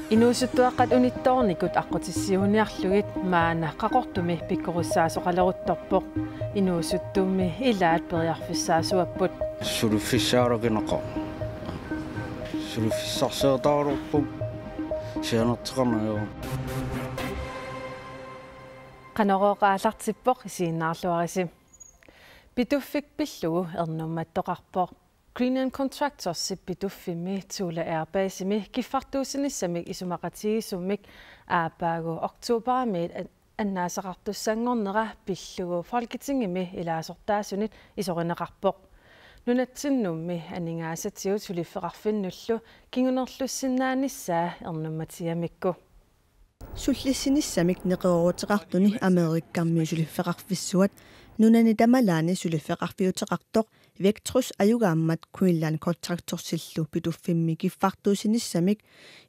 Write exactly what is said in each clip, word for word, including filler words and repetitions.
Inuusuttuaqqat unittoornikut aqqutissiuunniarlugit maanna Qaqortumi pikkorissaasoqaleruttorpoq. Inuusuttummi ilaat periarfissaasuapput. Suliffissaarukinaqaaq. Suliffissarsiortaarulerput. Sianerteqarnagu. Qanorooq aallartippoq, isiginnaarluarisi. Pituffik pillugu ernummattoqarpoq. Greenland Contractorsip Pituffimmi Thule Air Basemi kiffartuussinissamik isumaqatigiissummik aappaagu oktoberimiit an-, annaasaqartussanngornera pillugu Folketingimi ilaasortaasunit isorineqarpoq. Nunatsinnummi aningaasatigut suliffeqarfinnullu kingunerlussinnaanissaa ernummatigamikku. Sullissinissamik neqerooruteqartuni Amerikkarmiut suliffeqarfissuat nunani tamalaani suliffeqarfiuteqartoq Vectrus ajugaammat Greenland Contractorsillu Pituffimmi kiffartuussinissamik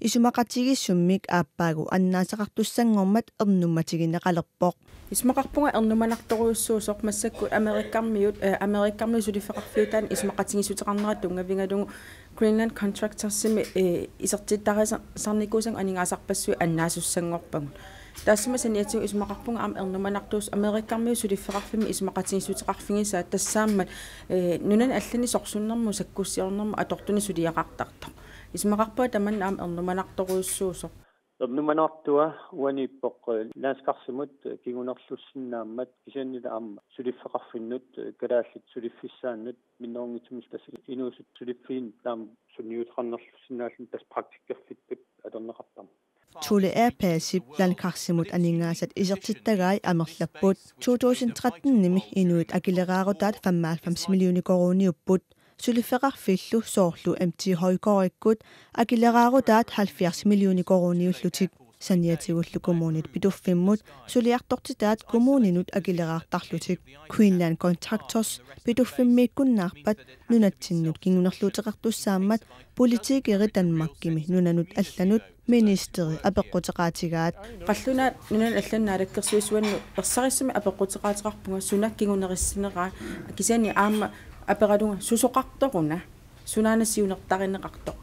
isumaqatigiissummik aappaagu annaasaqartussanngormat ernummatigineqalerpoq. Isumaqarpunga ernumanartorujussuusoq massakkut Amerikkarmiut, eh, Amerikkarmiut suliffeqarfiutaannik isumaqatigiissuteqarnera tunngavigalugu Greenland Contractorsimi, eh, isertittarisarnikuusagut aningaasarpassuit annaasussanngorpagut. Taassuma saniatigut isumaqarpunga aamma ernumanartuusoq Amerikkarmiut suliffeqarfimmik isumaqatigiissuteqarfigisaat tassaammat, eh, nunani allani sorsunnermut sakkussiornermut atortunik suliaqartartoq. Isumaqarpunga tamanna aamma ernumanartorujussuusoq. Ernumanartua uaniippoq, eh, landskarsimut, eh, kingunerlussinnaammat kisiannili aamma suliffeqarfinnut, eh, kalaallit suliffissaannut minnerunngitsumillu tassa inuusuttut suliffiinik taama sunniuteqarnerlussinnaalluni tassa praktikkerfittut atorneqartarmat. Thule Air Basip landskarsimut aningaasat isertittagai amerlapput. To tusind tretten-imi inuit akileraarutaat femoghalvfems millioner koruuniupput. Suliffeqarfiillu soorlu M T Højgaardikkut akileraarutaat halvfjerds millioner koruuniullutik. Saniatigullu kommunit Pituffimmut suliartortitaat kommuninut akileraartarlutik. Greenland Contractors Pituffimmiikkunnaarpat nunatsinnut kingunerluuteqartussaammat politikerit Danmarkimi nunanut allanut ministeri apeqquteqaatigaat. Qallunaat nunanut allanut naalakkersuisuannut ersarissumik apeqquteqaateqarpunga suna kingunerissineraat, kisianni aamma aperalunga susoqartoruna, sunaana siunertarineqartoq.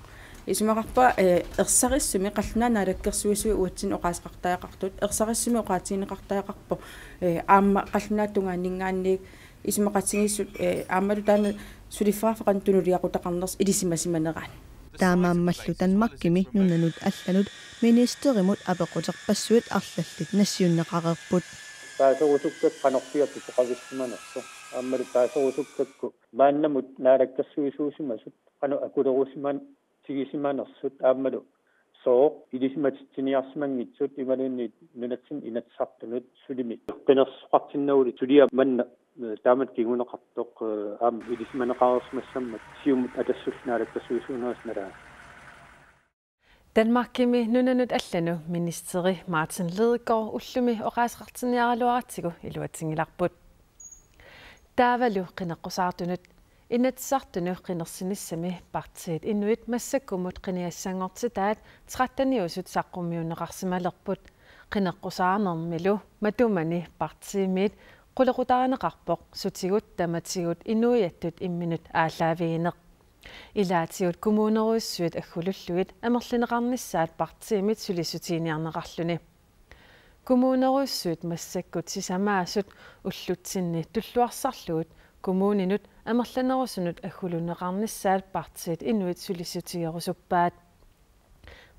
Isumaqarpunga, eh, ersarissumik qallunaat naalakkersuisui uatsinnut oqaaseqartariaqartut, ersarissumik oqaatigineqartariaqarpoq, eh, aamma qallunaatut tungaanninngaanniit isumaqatigiissut, eh, aammalu taanna suliffeqarfik qanoq tunuliaqutaqarnersoq ilisimasimaneraat. Taamaammallu Danmarkimi nunanut allanut ministerimut apeqquterpassuit arlallit nassiunneqareerput. Paaserusukkakku qanorpiaq pisoqavissimanersoq. Aammalu paaserusukkakku maannamut naalakkersuisuusimasut qanoq akulerusiman-, tigisimanersut aammalu sooq ilisimatitsiniarsimanngitsut imaluunniit nunatsinni Inatsisartunut sulimi qinersisoqartinnagulik suliaq manna, eh, taamatut kinguneqartoq, eh, aamma ilisimaneqareersimassammat Siumut Atassullu naalakkersuisuunerisa nalaani. Danmarkimi nunanut allanut ministeri Martin Lidegaard ullumi oqaaseqartinniaraluaratsigu iluatsinngilarput. Taavalu qineqqusaartunut. Inatsisartunut qinersinissami partiit inuit massakkumut qinigassanngortitaat tretteniusut saqqummiunneqarsimalerput. Qineqqusaarnermilu matumani partiimiit qulequtarineqarpoq sutigut tamatigut inuiattut imminut aallaavigineq. Ilaatigut kommunerujussuit aggulullugit amerlineqarnissaat partiimit sulissutiginiarneqarluni. Kommunerujussuit massakkut sisamaasut ullutsinni tulluarsarlugit kommuninut amerlanerusunut agguluunneqarnissaat partiit inuit sulissutigerusuppaat.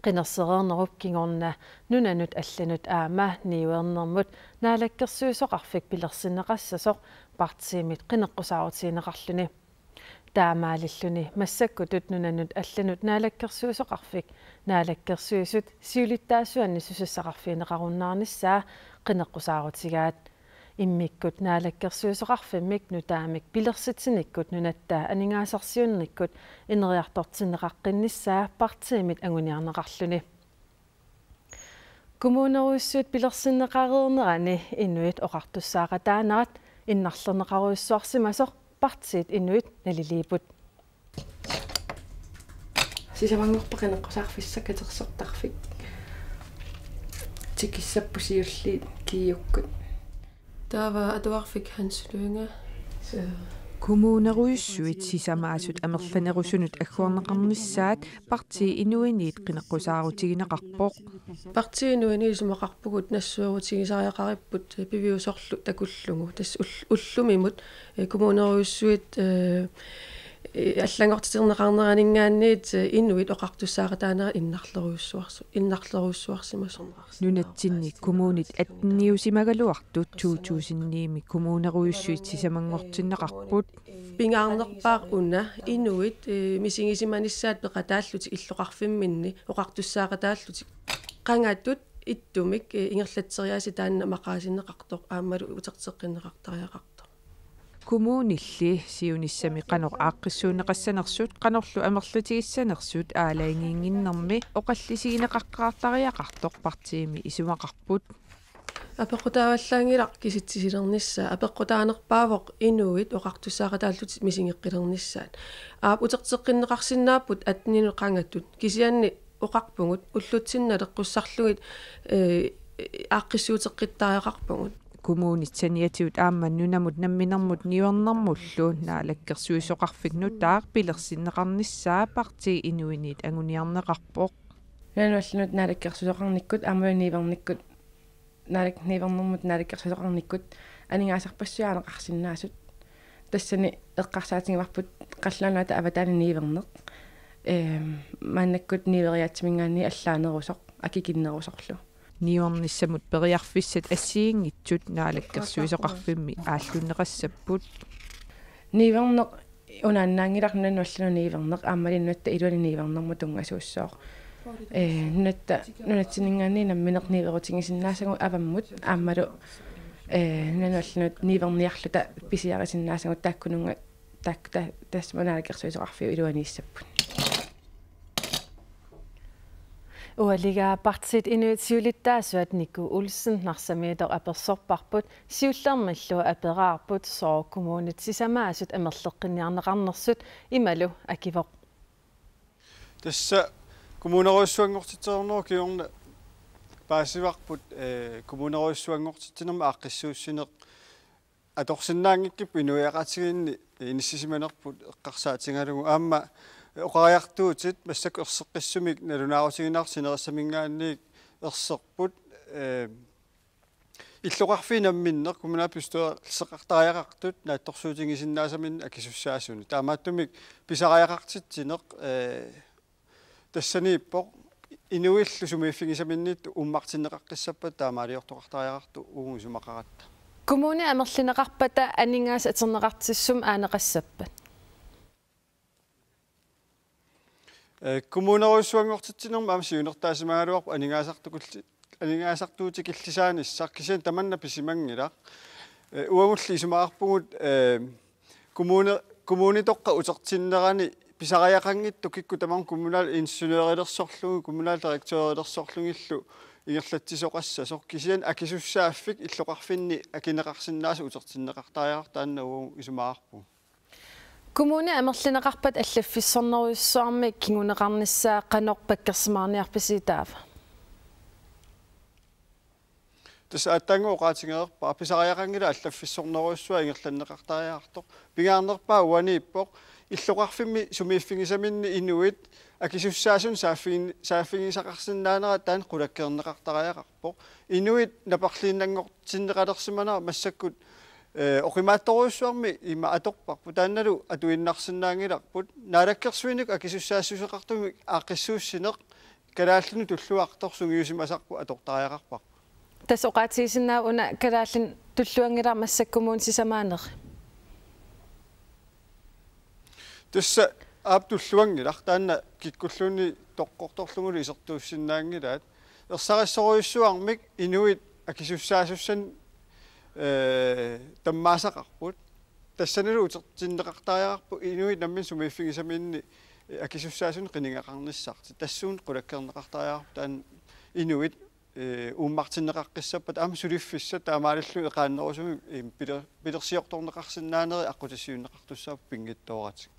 Qinersereernerup kingorna nunanut allanut aamma niuernermut naalakkersuisoqarfik pilersinneqassasoq partiimit qineqqusaarutigineqarluni. Taamaalilluni massakkutut nunanut allanut naalakkersuisoqarfik naalakkersuisut siulittaasuanni susassaqarfigineqarunnaarnissaa qineqqusaarutigaat. Immikkut naalakkersuisoqarfimmik nutaamik pilersitsinikkut nunatta aningaasarsiornikkut ineriartortinneqaqqinnissaa partiimit anguniarneqarluni. Kommunerujussuit pilersinneqareernerani inuit oqartussaaqataanerat innarlerneqarujussuarsimasoq partiit inuit naliliipput. Sisamanngorpat qineqqusaarfissaq katersortarfik. Tikissapput siulliit kiiukkut. Taava atuarfik Hans Lynge. Suu. Kommunerujussuit sisamaasut amerlanerusunut agguarneqarnissaat Partii Inuiniit qineqqusaarutigineqarpoq. Partii Inuiniit isumaqarpugut nassuerutigisariaqaripput piviusorlu takullugu. Tassa ul-, ullumimut, eh, kommunerujussuit, eh, eh, allanngortiterneqarneraninngaanniit, eh, inuit oqartussaaqataanerat innarlerujussuarsu-, innarlerujussuarsimasoq. Nunatsinni kommunit atteniusimagaluartut to tusind ni-mi kommunerujussuit sisamanngortinneqarput. Pingaarnerpaaq una inuit, eh, misigisimanissaat peqataallutik illoqarfimminni oqartussaaqataallutik. Qangatut ittumik, eh, ingerlatseriaaseq taanna maqaasinneqartoq aammalu uterteqqinneqartariaqartoq. Kommunilli siunissami qanoq aaqqissuunneqassanersut, qanorlu amerlatigissanersut aalajangiinnginnermi oqallisigineqaqqaartariaqartoq partiimi isumaqarput. Apeqqutaavallaanngilaq kisitsisilernissaa, apeqqutaanerpaavoq inuit oqartussaaqataallutik misigeqqilernissaat. Aap, uterteqqinneqarsinnaapput atteninut qangatut. Kisianni oqarpugut ullutsinnut naleqqussarlugit, eh, aaqqissuuteqqittariaqarpugut. Kommunit saniatigut aamma nunamut namminermut niuernermullu naalakkersuisoqarfik nutaaq pilersinneqarnissaa Partii Inuiniit anguniarneqarpoq. Nunanut allanut naalakkersuisoqarnikkut aammalu niuernikkut naalak-, niuernermut naalakkersuisoqarnikkut aningaasarpassuarnik oqarsinnaasut. Tassani eqqarsaatigivarput Qallunaat Nunaata avataani niuerneq. Ehm, maannakkut niueriaatsiminngaanniit allaanerusoq, akikinnerusorlu. Niuernissamut periarfissat assigiinngitsut naalakkersuisoqarfimmi aallunneqassapput. Niuerneq unaannaanngilaq nunanut allanut niuerneq aammalu nunatta iluani niuernermut tunngasuussooq. Eh, nunatta, nunatsinninngaanniit nammineq niuerutigisinnaasagut avammut aammalu, eh, nunanut allanut niuerniarluta pisiarisinnaasagut taakkununnga taak-, ta-, tassa naalakkersuisoqarfiup iluaniissapput. Ualigaa Partii Inuit siulittaasuat Niku Olsen Narsamiitoq apersorparput, siullermillu aperaarput sooq kommunit sisamaasut amerleqqinniarneqarnersut, imalu akivoq. Tassa kommunerujussuanngortitsinermut kingorna paasivarput, eh, kommunerujussuanngortitsinermi aaqqissuussineq atorsinnaanngikkippat inuiaqatigiinni inissisimanerput eqqarsaatigalugu. Aamma oqariartuutit massakkut erseqqissumik nalunaarutigineqartut sinerissaminngaanniit erserput, eh, illoqarfiit namminneq kommunalbestyrelseqartariaqartut naatsorsuutigisinnaasaminnik akisussaasunik. Taamaattumik pisariaqartitsineq, eh, tassaniippoq inuillu sumiiffigisaminniit uummartinneqaqqissappata taamaaliortoqartariaqartoq uagut isumaqaratta. Kommuni amerlineqarpata aningaasat atorneqartitsisumik aaneqassappat? Eh, kommunerujussuanngortitsinermi aamma siunertaasimagaluarpoq aningaasartukulli-, aningaasartuutikillisaanissaq kisianni tamanna pisimanngilaq. Eh, uagulli isumaqarpugut, eh, kommune-, kommunitoqqat utertinnerani pisariaqanngitsut kikkut tamarmik kommunal ingeniørilersorlugit, kommunaldirektørilersorlugillu ingerlatsisoqassasoq. Kisianni akisussaaffik illoqarfinni akineqarsinnaasoq utertinneqartariaqartoq taanna uagut isumaqarpugut. Kommuni amerlineqarpat allaffissornerujussuarmik kinguneqarnissaa qanoq pakkersimaarniarpisi taava? Tassa aatsaannguaq oqaatigereerpara pisariaqanngilaq allaffissornerujussuaq ingerlanneqartariaqartoq. Pingaarnerpaaq uaniippoq illoqarfimmi sumiiffigisaminni inuit akisussaasunik saaffigin-, saaffigisaqarsinnaanerat taanna qulakkeerneqartariaqarpoq. Inuit naperliinnanngortinneqalersimanerat massakkut, eh, oqimaatsorujussuarmik ima atorparput, taannalu atuinnarsinnaanngilarput. Naalakkersuinikkut akisussaassuseqartumik aaqqissuussineq kalaallinut tulluartoq sungiusimasarput atortariaqarparput. Tassa oqaatigisinnaavit una kalaallinut tulluanngilaq massakkut kommunit sisamaaneri? Tassa aap tulluanngilaq, taanna kikkulluunniit toqqortorlugulu isertuussinnaanngilaat. Ersarissorujussuarmik inuit akisussaassuseq, eh, tammaasaqarput. Tassanilu utertinneqartariaqarpoq inuit namminneq sumiiffigisaminni, eh, akisussaasunik qinigaqarnissartik. Tassuuna qulakkeerneqartariaqarpoq taanna inuit, eh, uummartinneqaqqissappata aamma suliffissat taamaalilluni eqaannerusumik, eh, piler-, pilersiortorneqarsinnaanerit aqqutissiuunneqartussaapput pinngitsooratik.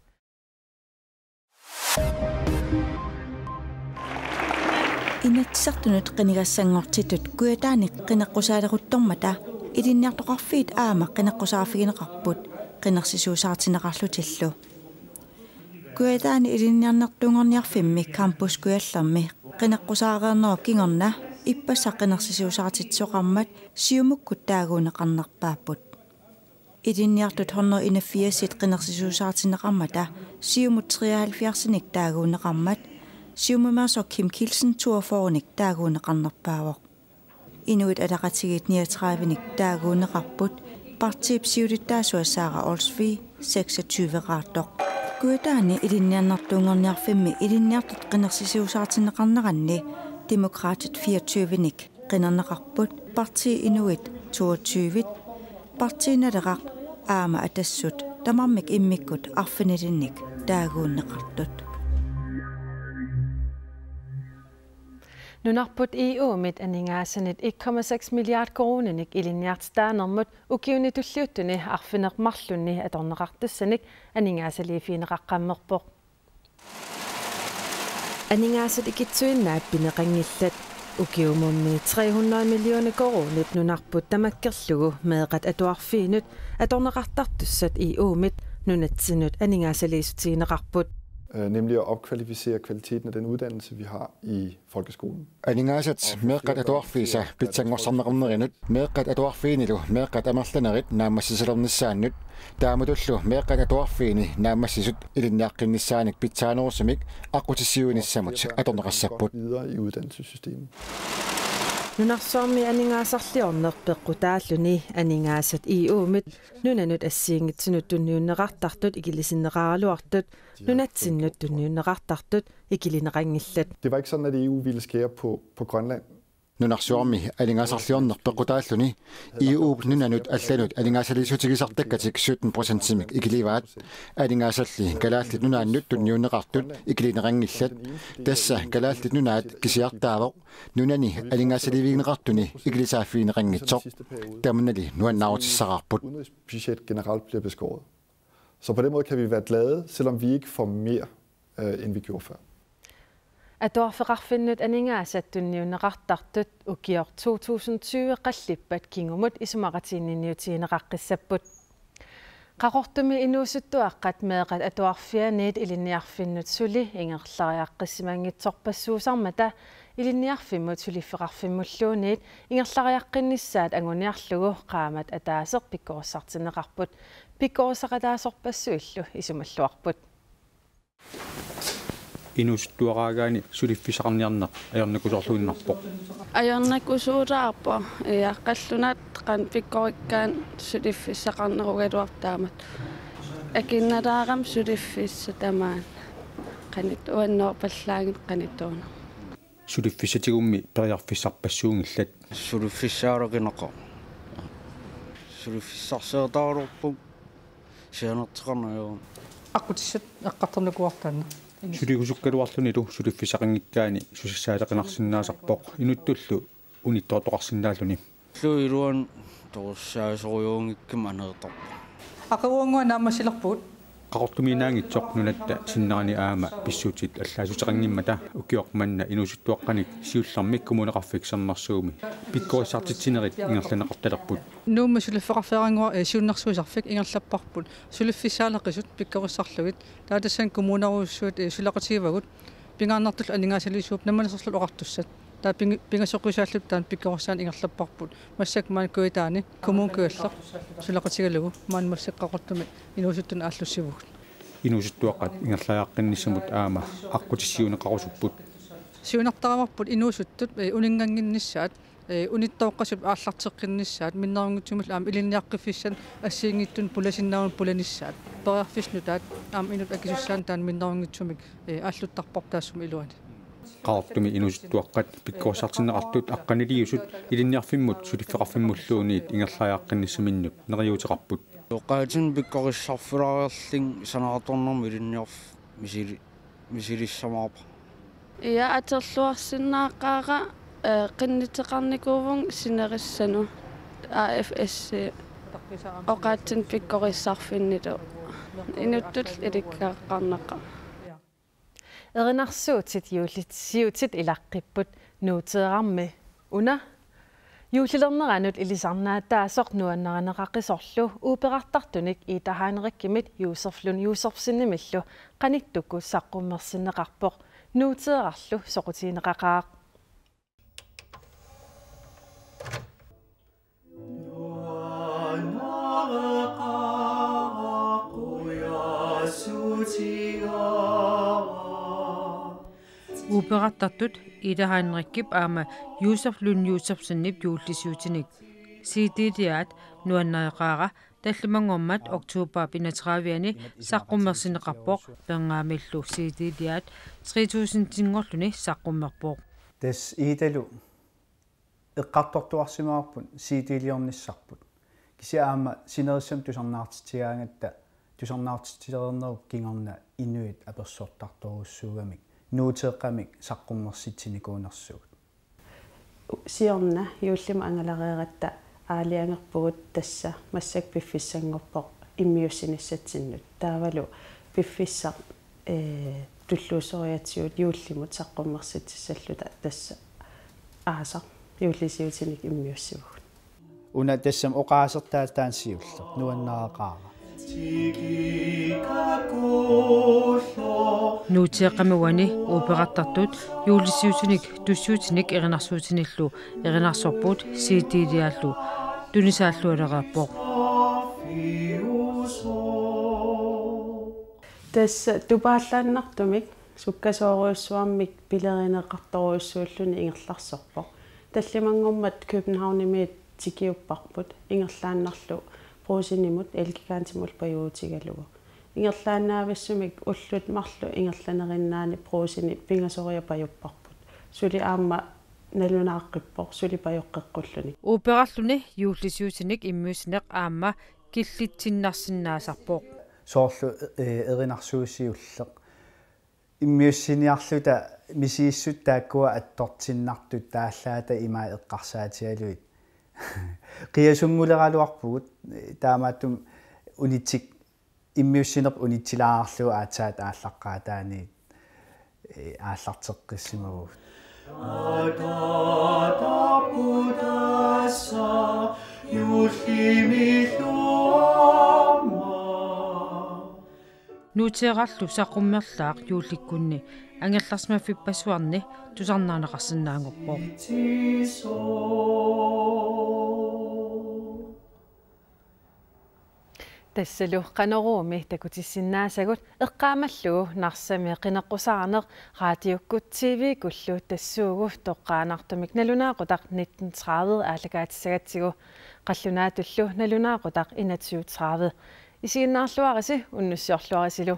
Inatsisartunut qinigassanngortitut Kujataani qineqqusaalequttormata ilinniartoqarfiit aamma qineqqusaarfigineqarput. qinersisuusaartinneqarlutillu. Kujataani ilinniarnertuunngorniarfimmi Campus Kujallermi qineqqusaareernerup kingorna ippassaq qinersisuusaartitsisoqarmat Siumukkut taaguunneqarnerpaapput. Ilinniartut hundrede enogfirsit qinersisuusaartinneqarmata Siumut treoghalvfjerdsinik taaguunneqarmat, siumummersoq Kim Kielsen toogfyrrenik taaguunneqarnerpaavoq. Inuit Ataqatigiit niogtredivenik taaguunneqarput, partiip siulittaasua Sara Olsvig seksogtyveraartoq. Kujataani ilinniarnertuunngorniarfimmi ilinniartut qinersisuusaartinneqarneranni Demokraatit fireogtyvenik qinerneqarput, Partii Inuit toogtyve, Partii Naleraq aamma Atassut tamarmik immikkut arfinilinnik taaguunneqartut. Nunarput E U-mit aningaasanit en komma seks milliard koruuninik ilinniartitaanermut ukiuni tulliuttuni arfineq-marlunni atorneqartussanik aningaasaliiffigineqaqqammerpoq. Aningaasat ikittuinnaat pineqanngillat. Ukiumummi tre hundrede millioner koruunit nunarput tamakkerlugu meeqqat atuarfiinut atorneqartartussat E U-mit nunatsinnut aningaasaliissutigineqarput. Øh, nemlig at opkvalificere kvaliteten af den uddannelse, vi har i folkeskolen. Aningaasat meeqqat atuarfiisa pitsanngorsarneqarnerinut, meeqqat atuarfiinilu meeqqat amerlanerit naammassisalernissaannut, taamatullu meeqqat atuarfiini naammassisut ilinniaqqinnissaannik pitsaanerusumik aqqutissiuinissamut atorneqassapput. Videre i uddannelsessystemet. Nunarsuarmi aningaasarliorneq peqqutaalluni aningaasat E U-mit nunanut assigiinngitsunut tunniunneqartartut ikilisinneqaraluartut nunatsinnut tunniunneqartartut ikilineqanngillat. Det var ikke sådan, at E U ville skære på, på Grønland. Nunarsuarmi aningaasarliorneq peqqutaalluni E U-p nunanut allanut aningaasaliissutigisartakkatik sytten procentimik ikilivaat. Aningaasalli Kalaallit Nunaannut tunniunneqartut ikilineqanngillat. Tassa Kalaallit Nunaat kisiartaavoq nunani aningaasaliivigineqartuni ikilisaaffigineqanngitsoq. Tamanali nuannaarutissaqarput. Udenrigsbudget generelt bliver beskåret. Så på den måde kan vi være glade, selvom vi ikke får mere, øh, end vi gjorde før. Atuarfeqarfinnut aningaasat tunniunneqartartut ukioq to tusind tyve qallippat kingumut isumaqatigiinniutigineqaqqissapput. Qaqortumi inuusuttuaqqat meeqqat atuarfianniit ilinniarfinnut suli ingerlariaqqissimanngitsorpassuusarmata ilinniarfimmut suliffeqarfimmulluunniit ingerlariaqqinnissaat anguniarlugu qaammat ataaseq pikkorissartinneqarput. Pikkorissaqataasorpassuillu isumalluarput. Inuusuttuaraagaanni suliffissaqarniarneq ajornakusoorluinnarpoq. Ajornakusuulaarpoq, ja, qallunaat qanoq pikkorikkaanni suliffissaqarnerugaluartoq taamatut. Akinnalaarami suliffissaq tamaani. Qanoq uannoorpallaanngilaq qanoq ituuneq. Suliffissatigummi periarfissarpassuunngillat. Suliffissaaleqineqarpoq. Suliffissarsiortaraluarpunga sianerteqarneq ajorami. Aqqutissat eqqartornakuartaanna. Suligusukkaluarlunilu suliffissaqanngikkaanni susassaaleqinarsinnaasarpoq inuttullu unittoortoqarsinnaalluni. Illup iluani toqussaasorujuunngikkama aneertarpoq. Aqaguannguaq naammassilerpugut. Qaqortumiinnaanngitsoq nunatta sinnerani aamma pissutsit allaassuteqanngimmata ukioq manna inuusuttuaqqanik siullermik Kommuneqarfik Sermersuumi pikkorissartitsinerit ingerlanneqartalerput. Nuummi suliffeqarfeerannguaq, eh, siunnersuisarfik ingerlapparput. Suliffissaaleqisut pikkorissarlugit. Taava tassani kommunerujussuit, eh, sulaqatigivagut. Pingaarnertullu aningaasaliisuupput namminersorlutik oqartussat. Taava pingi-, pingasoqqusaallutalu taanna pikkorissaaneq ingerlapparput. Massakkut maani Kujataani, Kommune Kujalleq sulaqatigalugu, maani massakkut Qaqortumi inuusuttunut aallussivugut. Inuusuttuaqqat ingerlariaqqinnissamut aamma aqqutissiuunneqarusupput. Siunertaravarput inuusuttut, eh, uninngannginnissaat, eh, unittooqqasut aallarteqqinnissaat, minnerunngitsumillu aamma ilinniaqqiffissanik assigiinngitsunik pulasinnaanut pulanissaat. Periarfissat nutaat aamma inuttut akisussaannik taanna minnerunngitsumik, eh, aalluttarparput taassuma iluani. Qaqortumi inuusuttuaqqat pikkorissartinneqartut aqqaniliusut ilinniarfimmut suliffeqarfimmulluunniit ingerlariaqqinnissaminnut neriuuteqarput. Oqaatsit pikkorissarfilaariarlugit sanaartornermut ilinniarfik misili-, misilissamaarpara. Ja, atorluarsinnaaqqaara, eh, qinnuteqarnikuuvunga sinerissannut A F S-i oqaatsit pikkorissarfinnilu inuttut ilikkagaqarnaqaaq. Erinarsuutit juullisiutit ilaqqipput Nuuteerarmi una. Juullilerneranut ilisarnaataasoq nuannarineqaqisorlu operartartunik Ida Heinrichimit Josef Lund Josefsenimillu qanittukkut saqqummersinneqarpoq. Nuuteerarlu soqutigineqaqaaq. Operartartut Ida Heinrichip aamma Josef Lund Josefsenip juullisiutinik C D-liaat Nuannareqaara tallimanngormat oktober enogtredive-ani saqqummersinneqarpoq, perngaamillu C D-liaat tre tusindinngorluni saqqummerpoq. Tassa Idalu eqqartortuarsimavarput C D-liornissarput. Kisianni aamma sinerissami tusarnaartitsigaangatta tusarnaartitsilereernerup kingorna inuit apersortartorujussuugamik nuuteeqqamik saqqummersitsinikuunersugut. Siorna juullimi angalareeratta aalajangerpugut, tassa massakkut piffissanngorpoq immiussinissatsinnut. Taavalu piffissaq, ee, tulluussoriatsigut juullimut saqqummersitsissalluta, tassa aasaq juullisiutinik immiussivugut. Una tassami oqaasertaa taanna siulleq, Nuannareqaara. Nuuteeqqami uani operartartut juullisiutinik tussiutinik erinarsuutinillu erinarsorput C D-liaallu tunisaallualereerpoq. Tassa tupaallaannartumik sukkasoorujussuarmik pilerineqartorujussuulluni ingerlarsorpoq. Tallimanngormat Københavnimiit tikiupparput, ingerlaannarlu Brugsenimut Elgigantimullu pajuutigalugu. Ingerlaannaavissumik ullut marluk ingerlanerinnaanni Brugseni pingasoriarluni pajupparput. Suli aamma nalunaaqqippoq, suli pajoqqeqqulluni. Operarluni juullisiutinik immiussineq aamma killitsinnarsinnaasarpoq. Soorlu, ee, erinarsuusiulleq. Immiussiniarluta misigissut taakkua attortinnartut taallaata ima eqqarsaatigalugit. Qiasunnguleragaluarpugut, taamaattumik unitsik-, immiussinerput unitsilaarlugu aatsaat aallaqqaataaniit, ee, aallarteqqissimavugut. Nuuteerarlu saqqummerlaaq juullikkunni angerlarsimaffippassuarni tusarnaarneqarsinnaanngorpoq. Tassalu Qanoruumi takutissinnaasagut, eqqaamallugu Narsami qineqqusaarneq raadiukkut T V-kkullu tassuugu toqqaannartumik nalunaaqutaq nitten tredive aallakaatissagatsigu, qallunaatullu nalunaaqutaq enogtyve tredive. Isiginnaarluarisi, unnussiorluarisilu.